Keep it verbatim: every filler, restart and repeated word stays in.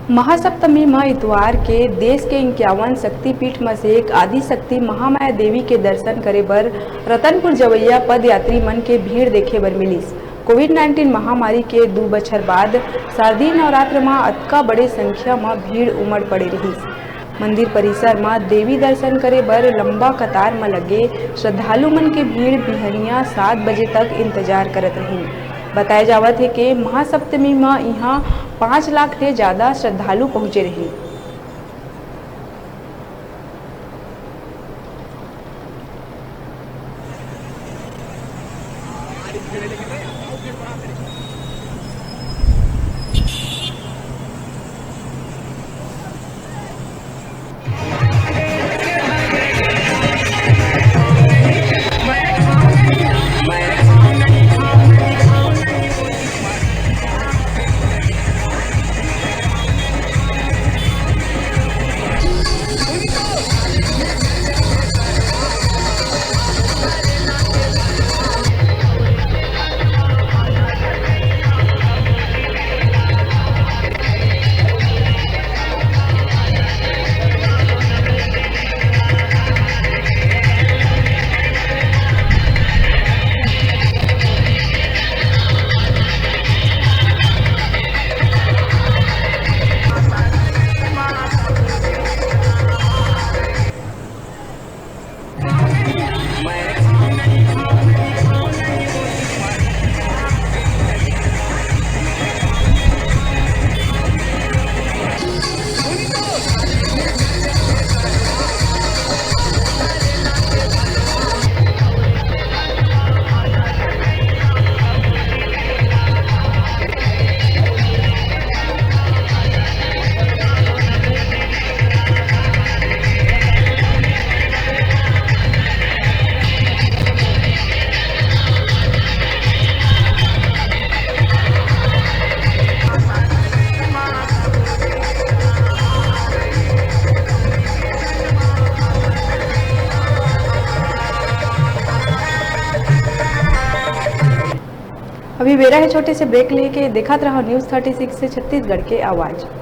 महासप्तमी म इतवार के देश के इक्यावन शक्तिपीठ म से एक आदिशक्ति महामाया देवी के दर्शन करे बर रतनपुर जवइया पदयात्री मन के भीड़ देखे बर मिलिस। कोविड नाइनटीन महामारी के दू बछर बाद शारदीय नवरात्र म अतका बड़े संख्या म भीड़ उमड़ पड़े रिहिस। मंदिर परिसर म देवी दर्शन करे बर लंबा कतार म लगे श्रद्धालु मन के भीड़ बिहनिया सात बजे तक इंतजार करत रहिन। बताए जावत हे के महासप्तमी म इहां पाँच लाख ले जादा श्रद्धालु पहुंचे रहिन। अभी बेरा हे छोटे से ब्रेक लेके, देखत रहो न्यूज़ थर्टी सिक्स से छत्तीसगढ़ के आवाज़।